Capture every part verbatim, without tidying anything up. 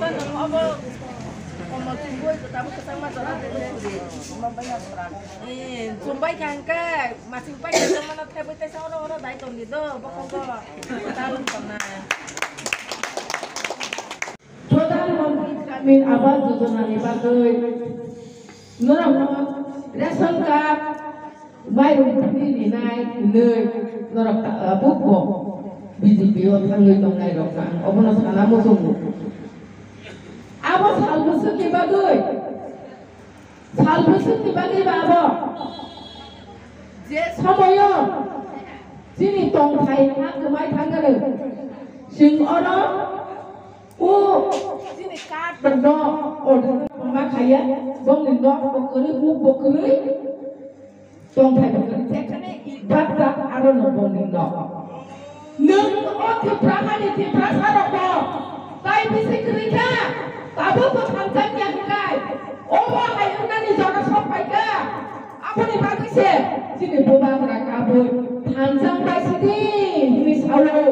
Obo komo chumui tabuk kwchangma jora de. Eh, chumbai kha hwnkhe, masing pai kha mano thebwi tei sa oro oro dai tongdi do, bokongo. Tarung tongna. Pradhan Mantri Gramin Awas Yojana ni bagwi norokno ration card, mairum free rinai hinwi norok ta-, tabuk bo B J P o thangwi tongnai rok ang obono sana muchungo. Abo sal bwswkni bagwi, sal bwswkni bagwi ba abo je somoyo chini tongthai ha kwmai thangkhe chwng oro o chini card no order ma khaiya, bongni nok bo kwrwi, buk bo kwrwi. Tongthai bo kwrwi, jekhane ibat ta aro no bongni nok. Nwng o Tipra hani Tiprasa rok bo tai bisi kwrwi kha, tabuk bo thansa wngya hwnkhe, obo hai wngnani jora sok phaikha. Aboni bagwi se chini bubagra kabui thansa wngbai sidi hinwi sao.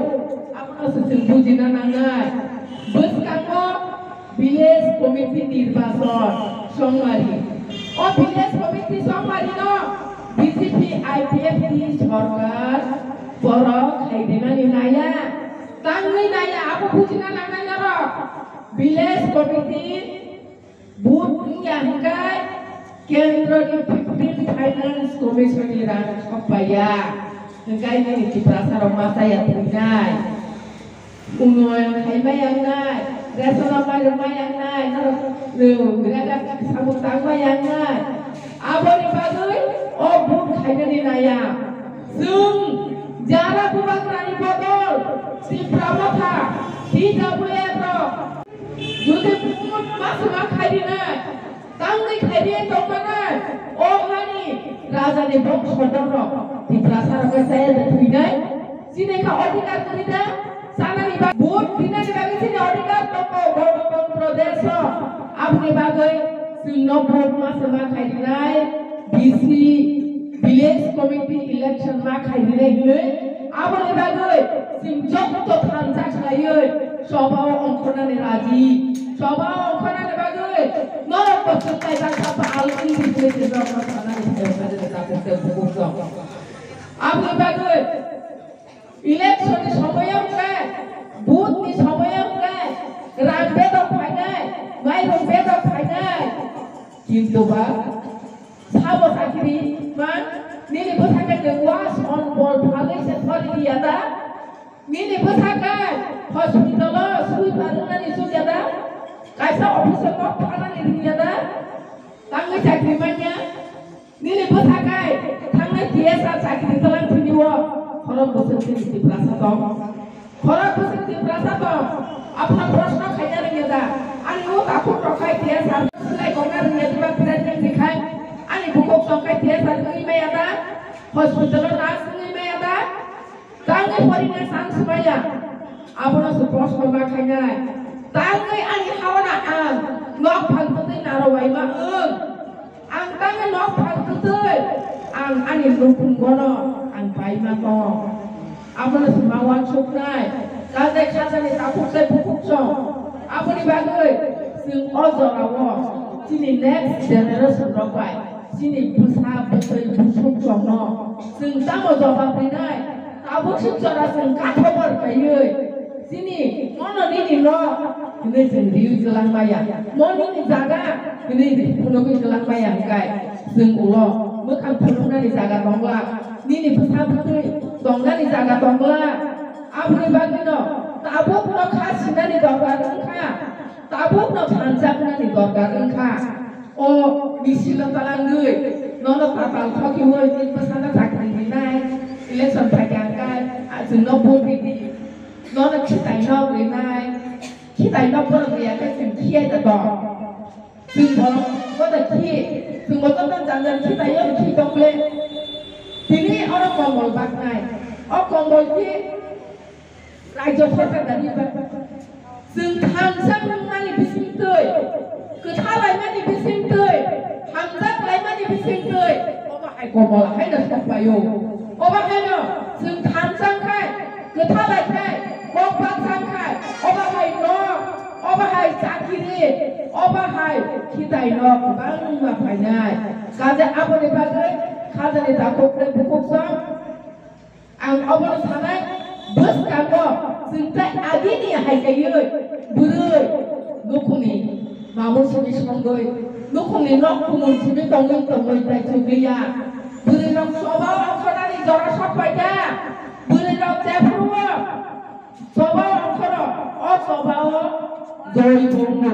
Abono se chwng bujina nangnai. Bwskango Village Committee nirbachon Songmari. O Village Committee Songmari no B J P I P F T sorkar borok khaidinani naya, tangwi naya, abo bujina nangnai norok. Village Committee vote wngya hwnkhe kendro ni fifteen Finance Commission ni rang sokpaiya, hwnkhe nini Tiprasa rok ma chaya thwinai. Unnoyon khaima yangnai, ration rok mai rok ma yangnai, norok, eh, biraga samung tangma yangnai. Aboni bagwi o vote khainani naya. Chwng jara bubagrani bodol Tipra Motha, T W F rok jodi vote ma swma khainai, tangwi khairi tongmanai, o hani rajani bongso doro Tiprasa rok khe chaya da thwinai, chini kha odhikar kwrwi da, chanani ba-, vote dinani bagwi chini odhikar tongo Ganatantro desho, aboni bagwi chwngno vote ma swma khainai, D C, village committee election ma khainai hinwi, aboni bagwi chwng joto thansa khlaiwi sobao ongkhornani raji. Choba ongkhornani bagwi norok bo swknai jaksa pal wngwi twi twi norokno sanani phai phai rwkha kok tei bukuksong. Aboni bagwi election ni somoyo hwnkhe, vote ni somoyo hwnkhe, rang bedok phainai, mairum bedok phainai. Kintu ba sabo chakiri man nini bwsakhe nwng was on bol phalwi se thori ya da? Nini bwsakhe hospital-o sweeper wngnani chukya da? Kaisa office-o kok thanani rwngya da? Tangwi chakri manya? Nini bwsakhe thangnai T S R chakri twlang thwini o khorok bwswk chini Tiprasa tong? Khorok bwswk Tiprasa tong? Aphano proshno khaina rwngya da? Ani o takhuk rok khai T S R swlai kokna rwngya diba training ni khai? Ani bukhuk tong khai T S R wngwi maya da? Hospital-o nurse wngwi maya da? Tangwi porinai chance maya, abono se proshno ma khainai. Tangwi ani hawana ang nok phang twtwi naro waima wng. Ang tangwi nok phang twtwi ang ani nukhungono ang paima tong. Abono se ma uansuknai. Kajai khajani takhuk tei bukhuk song. Aboni bagwi chwng o jorao chini next generation rok bai chini bwsa bwtwi busuk songno chwng tamo jobab rinai? Tabuk suk jora chwng kathobor khaiwi chini mono nini no hinwi chwng riwi kwlang maya, mo nini jaga hinwi phunugwi kwlang maya hwnkhe chwng ulo mwkhang phunuknani jaga tongla, nini bwsa bwtwi tongnani jaga tongla. Aboni bagwino tabukno kha sinani dorkar wngkha, tabukno phanjaknani dorkar wngkha. O misil no talangwi nono tatal thokiwi nini bwsano chakri rinai, election phaikha hwnkhe, ah, chwngno vote ridi, nono khitai nok rinai, khitai nok borok riya khe chwng khiyai da tong. Chwng borok boda khi, chwng bo joto jang jang khitai yo khi tong le. Tini oro kombol baknai, o kombol khi Rajya Sarkar dani ba. Chwng thansa wngmani bisingtwi, kwtha laimani bisingtwi, hamjak laimani bisingtwi, obo hai komola haino sokpaio. Obo haino chwng thansa wngkhai, kwtha laikhai, kok baksa wngkhai, obo hai nok, obo hai chakri, khitai no kwbangma phainai. Kaje aboni bagwi khajani takhuk tei bukhuk song ang obono sanai, bwskango chwng tei agini hai kaiwi bwrwi nukhungni mamung simi songwi nukhungni nok kumun simi tongwi tongwi tai chukliya. Bwrwi rok choba ongkhornani jora sok paikha. Bwrwi rok jephuru o choba ongkhoro, o choba o doi tongo.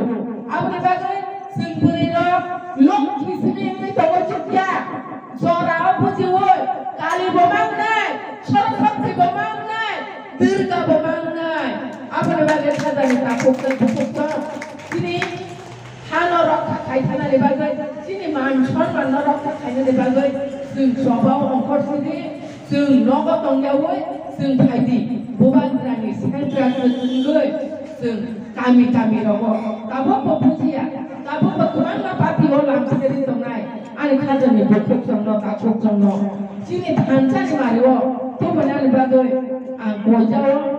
Aboni bagwi chwng bwrwi rok lokhi simi wngwi tongo chukya. Jora o bujiwi Kali bo mangnai, Saraswati bo mangnai, Durga bo mangnai. Aboni bagwi khajani takhuk tei bukhuk song chini hano rokha khai thanani bagwi, chini man sonman no rokha khainani bagwi chwng choba o ongkhor sidi, chwng nogo tongyawi chwng phaidi. Bubagrani central chwngwi chwng kami kami rogo tabukbo bujiya, tabukbo kwbangma party o lamseri tongnai. Ani khajani bukhuk songno, takhuk songno chini thansani mario tubunani bagwi ang koijao.